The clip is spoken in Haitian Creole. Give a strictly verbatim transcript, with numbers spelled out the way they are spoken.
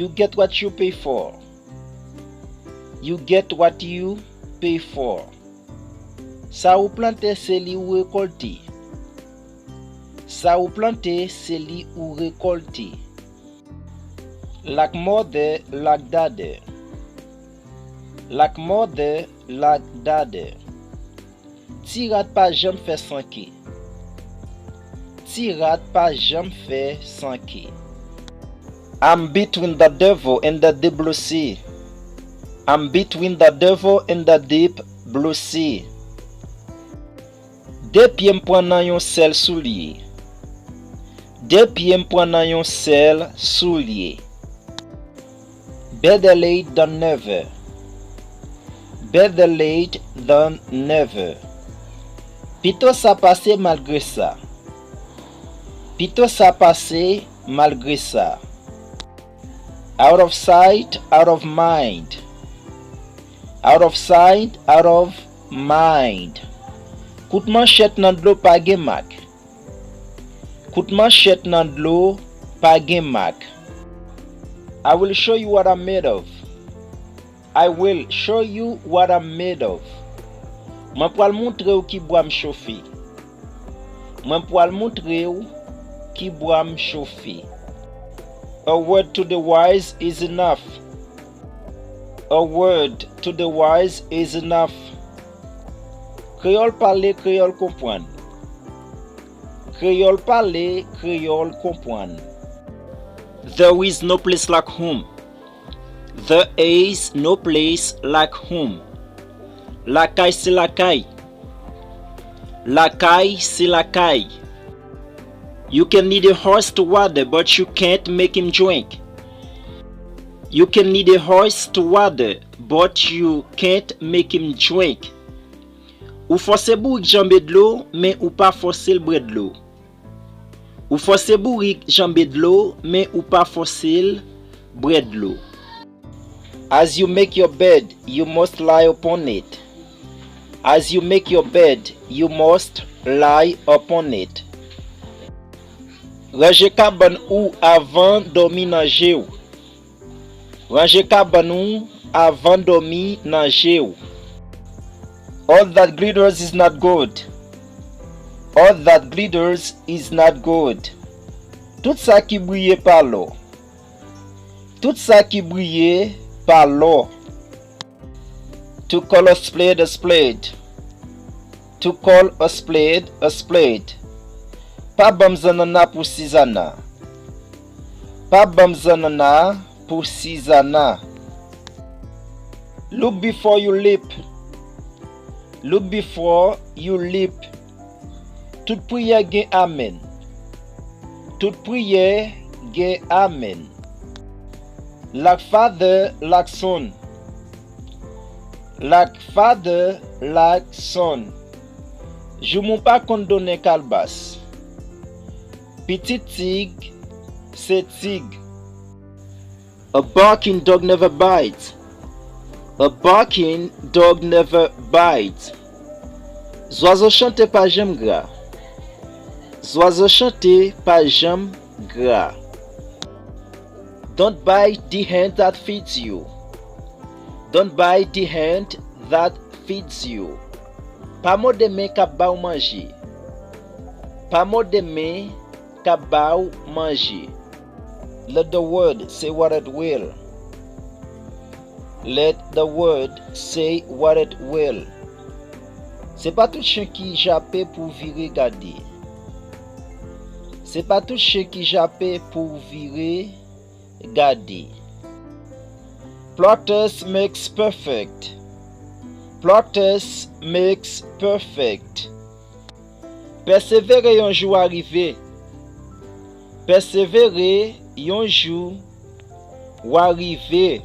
You get what you pay for. You get what you pay for. Sa ou plante, se li ou rekòlte. Sa ou plante, se li ou rekòlte. Like mother, like daughter. Like mother, like daughter. Ti rat pa janm fè sanke. Ti rat pa janm fè sanke. I'm between the devil and the deep blue sea. I'm between the devil and the deep blue sea. De pye m pran nan yon sèl soulye. De pye m pran nan yon sèl soulye. Better late than never. Better late than never. Pito sa pase malgre sa. Pito sa pase malgre sa. Out of sight, out of mind. Out of sight, out of mind. Kout manchèt nan dlo pa gen mak. Kout manchèt nan dlo pa gen mak. I will show you what I'm made of. I will show you what I'm made of. Mwen pral montre w ki bwa m chofe. Mwen pral montre w ki bwa m chofe. A word to the wise is enough. A word to the wise is enough. Kreyòl pale, kreyòl konprann. Kreyòl pale, kreyòl konprann. There is no place like home. There is no place like home. Lakay se lakay. Lakay se lakay. You can lead a horse to water, but you can't make him drink. You can lead a horse to water, but you can't make him drink. Ou fòse bourik janbe dlo, men ou pa fòse l bwè dlo. Ou fòse bourik janbe dlo, men ou pa fòse l bwè dlo. As you make your bed, you must lie upon it. As you make your bed, you must lie upon it. Ranje kabann ou avan dòmi nan je w. Ranje kabann ou avan dòmi nan je w. All that glitters is not gold. All that glitters is not gold. Tout sa ki briye pa lò. Tout sa ki briye pa lò. To call a spade a spade. To call a spade a spade. Pa ban m zannanna pou sizana. Pa ban m zannanna pou sizana. Look before you leap. Look before you leap. Tout priyè gen amèn. Tout priyè gen amèn. Like father, like son. Like father, like son. Joumou pa konn donnen kalbas. Pitit tig se tig. A barking dog never bites. A barking dog never bites. Zwazo chante pa janm gra. Zwazo chante pa janm gra. Don't bite the hand that feeds you. Don't bite the hand that feeds you. Pa mòde men k ap ba w manje. Pa mòde men k ap ba w manje. Let the word say what it will. Let the word say what it will. Se pa tout chen ki jape pou vire gade. Se pa tout chen ki jape pou vire gade. Practice makes perfect. Practice makes perfect. Pèsevere, yon jou w a rive. Pèsevere, yon jou w a rive.